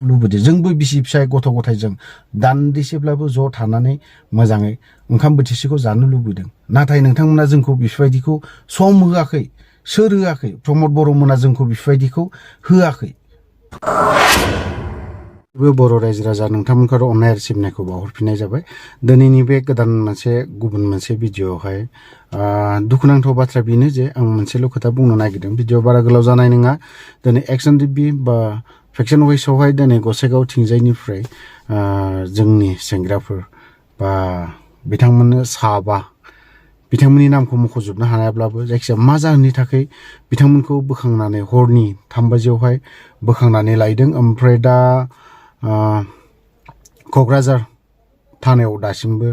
लुबैदों जोंबो बिसि फिसाय गथ' गथायजों दान्दिसेब्लाबो ज' थानानै मोजाङै ओंखाम बोथिसेखौ जानो लुबैदों नाथाय नोंथांमोना जोंखौ बेफोरबायदिखौ सम होआखै सोर होआखै प्रमद बर'मोना जोंखौ बेफोरबायदिखौ होआखै बर' रायजो राजा नोंथांमोनखौ अननाय आरो सिबिनायखौ बावहरफिननाय जाबाय दिनैनि बे गोदान गुबुन मोनसे भिडिअ'आवहाय दुखुनांथाव बाथ्रा बेनो जे आं मोनसेल' खोथा बुंनो नागिरदों भिडिअ बारा गोलाव जानाय नङा दिनै ndfb बा फेक्सन वाइसआवहाय दिनै गसाइगाव थिंजायनिफ्राय जोंनि सेंग्राफोर बा बिथांमोननो साबा बिथांमोननि नामखौ मख'जोबनो हायाब्लाबो जायखिजाया मा जाहोननि थाखाय बिथांमोनखौ बोखांनानै हरनि 3 बाजियावहाय बोखांनानै लायदों ओमफ्राय दा क'क्राझार थानायाव दासिमबो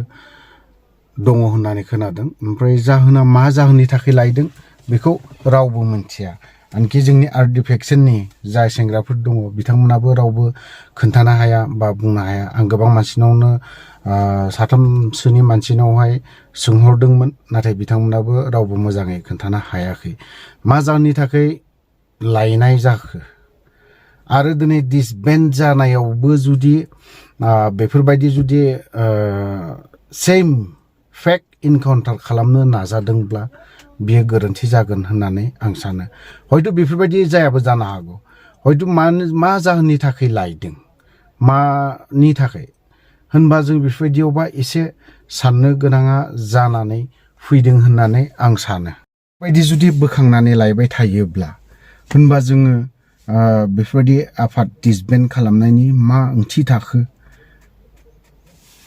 दङ होननानै खोनादों ओमफ्राय जाहोना मा जाहोननि थाखाय लायदों बेखौ रावबो मिथिया आनखि जोंनि आरडि फेक्सननि जाय सेंग्राफोर दङ बिथांमोनाबो रावबो खोन्थानो हाया बा बुंनो हाया आं गोबां मानसिनावनो 3-4सोनि मानसिनावहाय सोंहरदोंमोन नाथाय बिथांमोनाबो रावबो मोजाङै खोन्थानो हायाखै मा जाहोननि थाखाय लायनाय जाखो आरो दिनै डिसबेन्ड जानायावबो जुदि बेफोरबायदि जुदि सेम फेक इनकाउन्टार खालामनो नाजादोंब्ला बियो गोरोन्थि जागोन होननानै आं सानो हयथ' बेफोरबायदि जायाबो जानो हागौ हयथ' मा जाहोननि थाखाय लायदों मानि थाखाय होनबा जों बेफोरबायदियावबा एसे साननो गोनाङा जानानै फैदों होननानै आं सानो बेबायदि जुदि बोखांनानै लायबाय थायोब्ला होनबा जोङो बेफोरबायदि आफाद डिसबेन्ड खालामनायनि मा ओंथि थाखो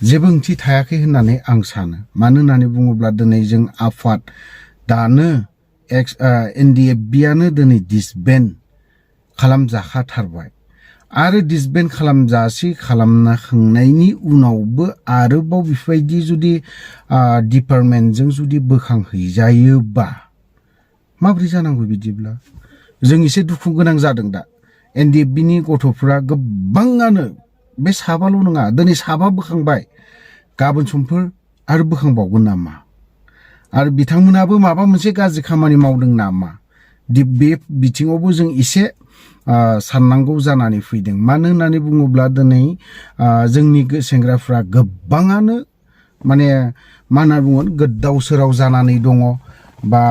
जेबो ओंथि थायाखै होननानै आं सानो मानो होननानै बुङोब्ला दिनै जों आफाद दानो ndfbआनो दिनै डिसबेन्ड खालामजाखाथारबाय आरो डिसबेन्ड खालामखांनायनि उनावबो आरोबाव बेफोरबायदि जुदि डिपार्टमेन्टजों जुदि बोखांहैजायोबा माबोरै जानांगौ बिदिब्ला जों एसे दुखु गोनां जादों दा ndfbनि गथ'फ्रा गोबाङानो बे साबाल' नङा दिनै साबा बोखांबाय गाबोन समफोर आरो बोखांबावगोन नामा आरो बिथांमोनाबो माबा मोनसे गाज्रि खामानि मावदों नामा बे बिथिङावबो जों एसे साननांगौ जानानै फैदों मानो होननानै बुङोब्ला दिनै जोंनि सेंग्राफ्रा गोबाङानो माने मा होनना बुङो गोदाव सोराव जानानै दङ बा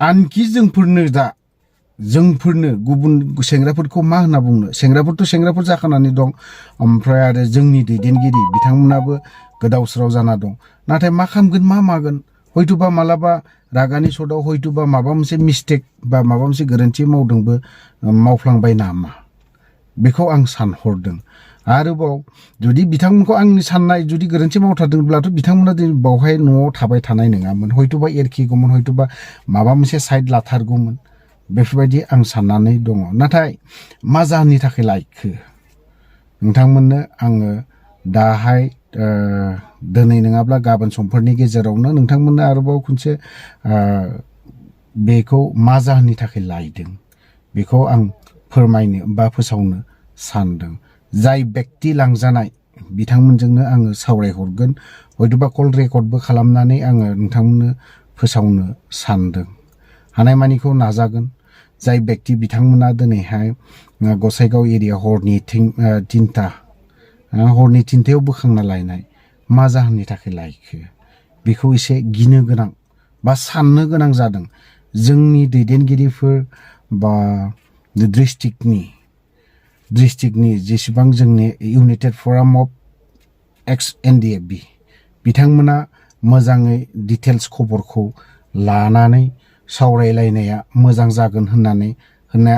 आनखि जोंफोरनो गुबुन सेंग्राफोरखौ मा होनना बुंनो सेंग्राफोर जाखानानै दं ओमफ्राय आरो जोंनि दैदेनगिरि बिथांमोनाबो गोदाव सोराव जाना दं नाथाय मा खालामगोन मा मागोन हयथ'बा मालाबा रागानि सटआव हयथ'बा माबा मोनसे मिस्टेक बा माबा मोनसे गोरोन्थि मावफ्लांबाय नामा बेखौ आं सानहरदों आरोबाव जुदि बिथांमोनखौ आंनि साननाय जुदि गोरोन्थि मावथारदोंब्लाथ' बिथांमोना बावहाय न'आव थाबाय थानाय नङामोन हयथ'बा एरखिगौमोन हयथ'बा माबा मोनसे साइड लाथारगौमोन बेफोरबायदि आं साननानै दङ नाथाय मा जाहोननि थाखाय लायखो नोंथांमोननो आङो दाहाय दिनै नङाब्ला गाबोन समफोरनि गेजेरावनो नोंथांमोननो आरोबाव खनसे बेखौ मा जाहोननि थाखाय लायदों बेखौ आं फोरमायनो बा फोसावनो सानदों जाय व्यक्ति लांजानाय बिथांमोनजोंनो आङो सावरायहरगोन हयथ'बा कल रेकर्डबो खालामनानै आङो नोंथांमोननो फोसावनो सानदों हानायमानिखौ नाजागोन जाय व्यक्ति बिथांमोना दिनैहाय गसाइगाव एरिया हरनि 3टायाव बोखांना लायनाय मा जाहोननि थाखाय लायखो बेखौ एसे गिनो गोनां बा साननो गोनां जादों जोंनि दैदेनगिरिफोर बा डिस्ट्रिक्टनि जेसेबां जोंनि इउनाइटेड फराम अफ ndfb बिथांमोना मोजाङै डिटेल्स खबरखौ लानानै सावरायलायनाया मोजां जागोन होननानै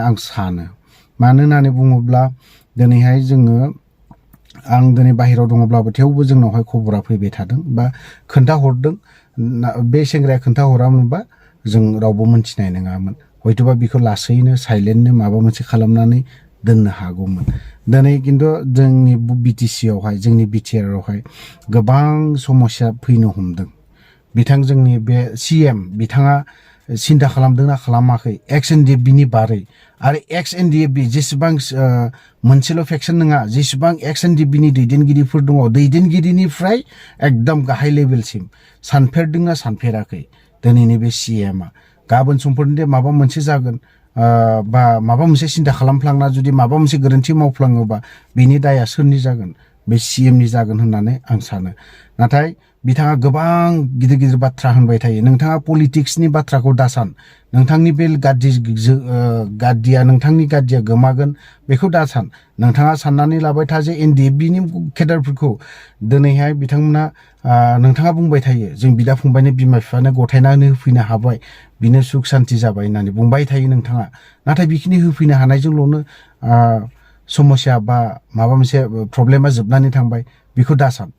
आं सानो मानो होननानै बुङोब्ला दिनैहाय आं दिनै बाहेरायाव दङब्लाबो थेवबो जोंनावहाय खबरा फैबाय थादों बा खोन्थाहरदों बे सेंग्राया खोन्थाहरामोनबा जों रावबो मोनथिनाय नङामोन हयथ'बा बेखौ लासैनो साइलेन्टनो माबा मोनसे खालामनानै दोननो हागौमोन दिनै खिन्थु जोंनि बिटिसियावहाय जोंनि बिटिआरआवहाय गोबां समस्या फैनो हमदों जोंनि बे CM बिथाङा सिन्था खालामदोंना खालामाखै ndfbनि बारै आरो ndfb जेसेबां मोनसेल' फेक्सन नङा जेसेबां ndfbनि दैदेनगिरिफोर दङ दैदेनगिरिनिफ्राय एकदम गाहाय लेभेलसिम सानफेरदोंना सानफेराखै दिनैनि बे CMआ गाबोन समफोरनि माबा मोनसे जागोन बा माबा मोनसे सिन्था खालामफ्लांना जुदि माबा मोनसे गोरोन्थि मावफ्लाङोबा बिनि दाया सोरनि जागोन? बे CMनि जागोन होननानै आं सानो। नाथाय बिथाङा गोबां गिदिर गिदिर बाथ्रा होनबाय थायो। नोंथाङा पलिटिक्सनि बाथ्राखौ दासान। नोंथांनि बे गाद्दिया नोंथांनि गाद्दिया गोमागोन बेखौ दासान। नोंथाङा साननानै लाबाय था जे NDFBनि केडारफोरखौ दिनैहाय बिथांमोना नोंथाङा बुंबाय थायो जों बिदा फंबायनि बिमा बिफानो गथायनानै होफैनो हाबाय, बिनो सुख सान्ति जाबाय होननानै बुंबाय थायो नोंथाङा। नाथाय बेखिनि होफैनो हानायजोंल'नो समस्या बा माबा मोनसे प्रब्लेमा जोबनानै थांबाय बेखौ दासान।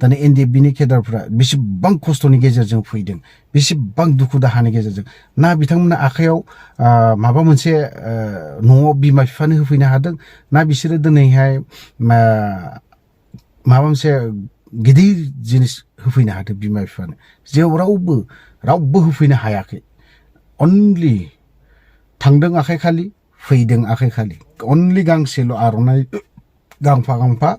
दानि NDFBनि केडारफ्रा बेसेबां खस्थ'नि गेजेरजों फैदों, बेसेबां दुखु दाहानि गेजेरजों ना बिथांमोना आखायाव माबा मोनसे न'आव बिमा बिफानो होफैनो हादों, ना बिसोरो दिनैहाय माबा मोनसे गिदिर जिनिस होफैनो हादों बिमा बिफानो। जेराव रावबो होफैनो हायाखै। अनलि थांदों आखाइ खालि, फैदों आखाइ खालि। अनलि गांसेल' आर'नाइ गांफा गांफा,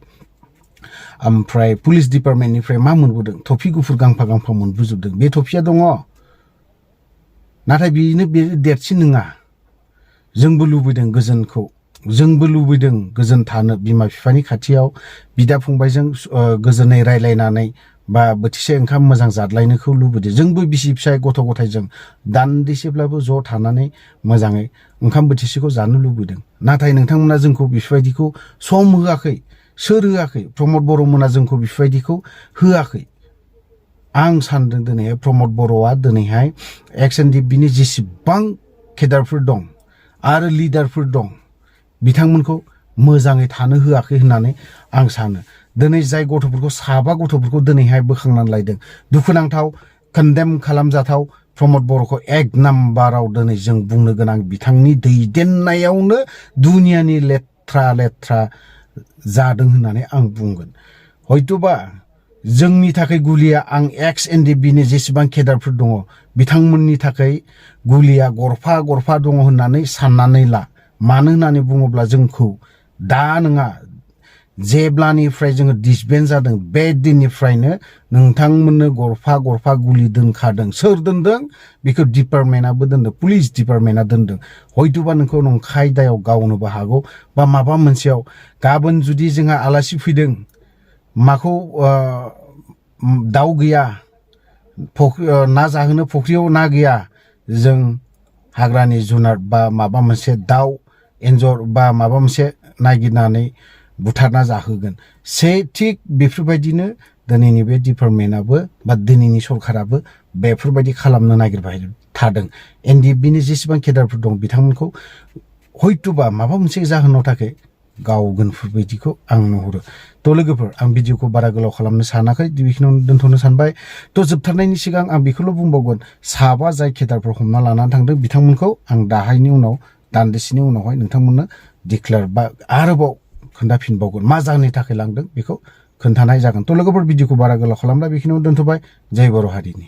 ओमफ्राय पुलिस डिपार्टमेन्टनिफ्राय मा मोनबोदों? थफि गुफुर गांफा गांफा मोनबोजोबदों। बे थफिया दङ, नाथाय बे देरसिन नङा। जोंबो लुबैदों गोजोनखौ, जोंबो लुबैदों गोजोन थानो, बिमा बिफानि खाथियाव बिदा फंबायजों गोजोनै रायलायनानै बा बोथिसे ओंखाम मोजां जादलायनोखौ लुबैदों। जोंबो बिसि फिसाय गथ' गथायजों दान्दिसेब्लाबो ज' थानानै मोजाङै ओंखाम बोथिसेखौ जानो लुबैदों। नाथाय नोंथांमोना जोंखौ बेफोरबायदिखौ सम होआखै। सोर होआखै? प्रमद बर'मोना जोंखौ बेफोरबायदिखौ होआखै। आं सानदों दिनैहाय प्रमद बर'आ दिनैहाय NDFBनि जेसेबां केडारफोर दं आरो लिडारफोर दं बिथांमोनखौ मोजाङै थानो होआखै होननानै आं सानो। दिनै जाय गथ'फोरखौ 7 गथ'फोरखौ दिनैहाय बोखांनानै लायदों, दुखुनांथाव, कन्डेम खालामजाथाव प्रमद बर'खौ 1 नाम्बाराव दिनै जों बुंनो गोनां। बिथांनि दैदेननायावनो दुनियानि लेथ्रा जादों होननानै आं बुंगोन। हयत'बा जोंनि थाखाय गुलिया आं NDFBनि जेसेबां केडारफोर दङ बिथांमोननि थाखाय गुलिया गरफा गरफा दङ होननानै साननानै ला। मानो होननानै बुङोब्ला जोंखौ दा नङा, जेब्लानिफ्राय जोङो डिसबेन्ड जादों बे दिननिफ्रायनो नोंथांमोननो गरफा गरफा गुलि दोनखादों। सोर दोनदों? बेखौ डिपार्टमेन्टआबो दोनदों, पुलिस डिपार्टमेन्टआ दोनदों। हयत'बा नोंखौ नंखाय दायाव गावनोबो हागौ, बा माबा मोनसेयाव गाबोन जुदि जोंहा आलासि फैदों, माखौ दाउ गैया, ना जाहोनो फुख्रियाव ना गैया, जों हाग्रानि जुनार बा माबा मोनसे दाउ एन्जर बा माबा मोनसे नागिरनानै बुथारना जाहोगोन। थिग बेफोरबायदिनो दिनैनि बे डिपार्टमेन्टआबो बा दिनैनि सरकाराबो बेफोरबायदि खालामनो नागिरबाय थादों। NDFBनि जेसेबां केडारफोर दं बिथांमोनखौ हयत'बा माबा मोनसे जाहोनाव थाखाय गावगोनफोरबायदिखौ आं नुहुरो। थ' लोगोफोर, आं भिडिअखौ बारा गोलाव खालामनो सानाखै, बेखिनियावनो दोनथ'नो सानबाय। थ' जोबथारनायनि सिगां आं बेखौल' बुंबावगोन, 7 जाय केडारफोर हमना लानानै थांदों बिथांमोनखौ आं दाहायनि उनाव दान्दिसेनि उनावहाय नोंथांमोननो डिक्लेयार बा आरोबाव खोन्थाफिनबावगोन। मा जाहोननि थाखाय लांदों बेखौ खोन्थानाय जागोन। थ' लोगोफोर, भिडिअखौ बारा गोलाव खालामला, बेखिनियावनो दोनथ'बाय। जय बर' हारिनि।